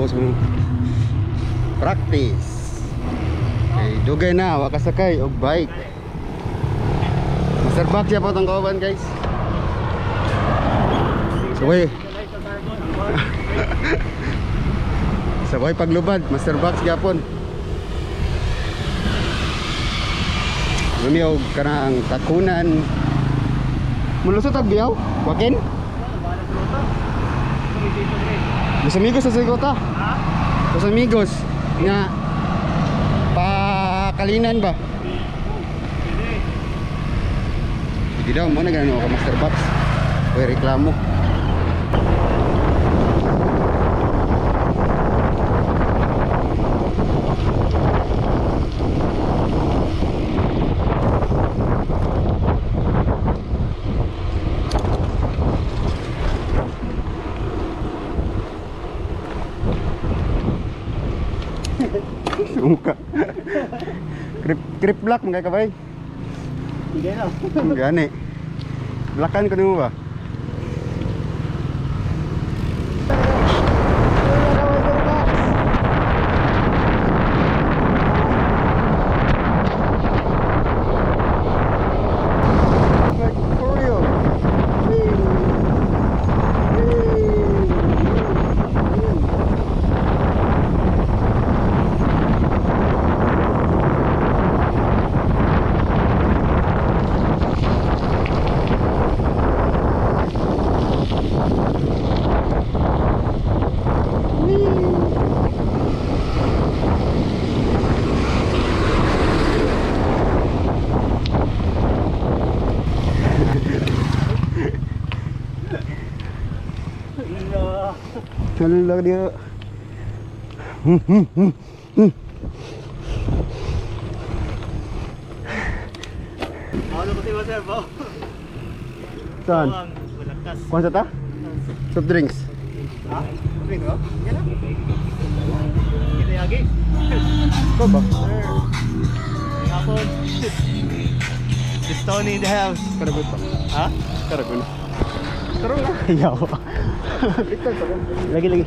Tapos mo practice. Okay, dugay na wa kasakay og bike. Master Box siya po tong kauban, guys. Sabay. Sabay paglubad, Master Box gyapon. Lumi og kanang takunan. Mulusot og biyaw? Wakin? Los Amigos sa Sigota. Los Amigos nga pakalinan ba? Hindi daw mo na ganun ka, Master Box. Uy, reklamo. Sumuka. Grip, grip block mga kabay. Hindi na. Gani. Blakan ko nimo ba? Like, for real. Hala dia. Ano ko si Master Bo? Saan? Malakas. Kuha sa ta? Soft drinks. Ha? Drink ko? Yan na. Kita yagi. Ikaw ba? Sir. Hapon. It's Tony in the house. Karagot pa. Ha? Karagot na. Tara na. Yaw. Baliktad pa. Lagi lagi.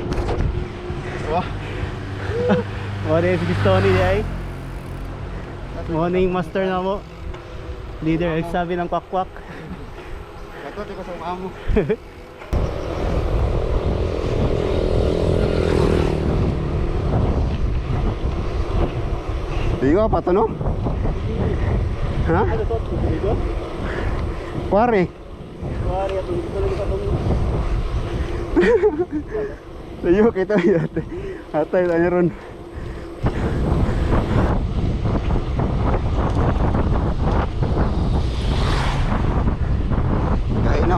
Wah. Morning si Tony day. Morning master na mo. Leader sabi ng kwak-kwak. Kato, di ko sa amo. Di ko pa to, no? Ha? Ano to? Dito? Pare. Wari atong dito lagi pa tong Layo kita yate. Atay tayo ron. Kain na.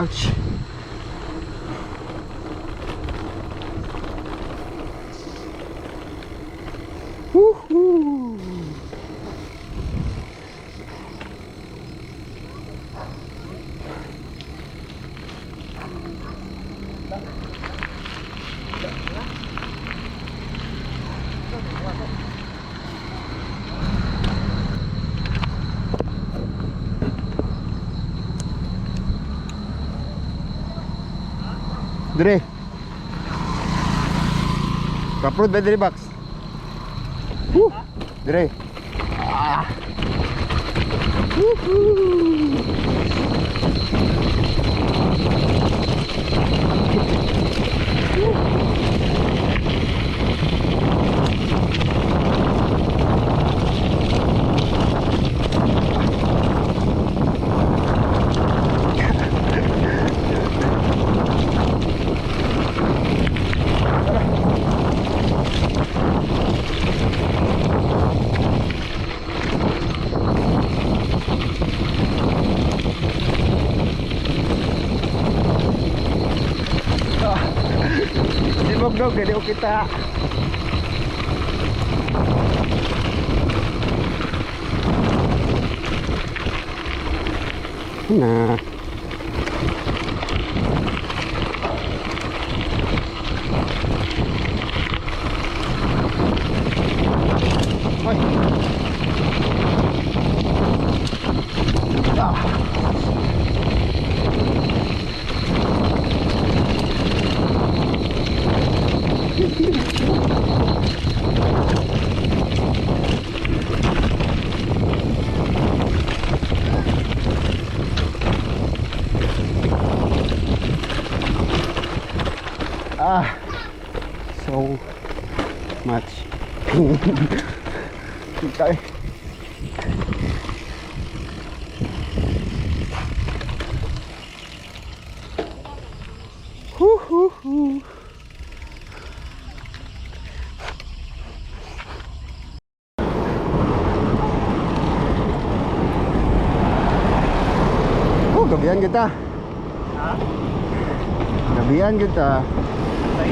Ouch. Woohoo! Dire. Kaprod ba dire, box? Woo! Dire. Ah. Woohoo! Sibog dog, gani ko kita. Na. Hoy. Ah. Ah, so much pain. Okay. Hoo hoo hoo. Oh, gabihan kita. Ha? Gabihan kita. Ay.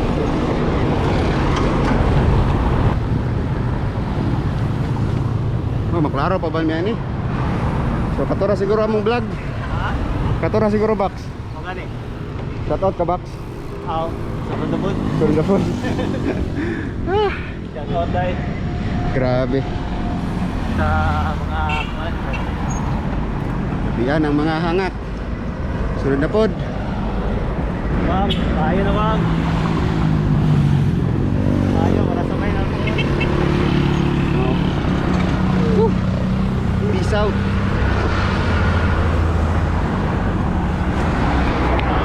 Oh, maklaro pa ba niya ni? So katora siguro among vlog. Ha? Katora siguro, box. O gani. Shout out ka, box. Aw, sa bundabod. Sorry na po. Shout out dahil Grabe. sa mga kuwan. Gabihan ang mga hangat. Sunod na pod. Wag, tayo na wag. Tayo, wala sa may na. Oh. Woo. Peace out.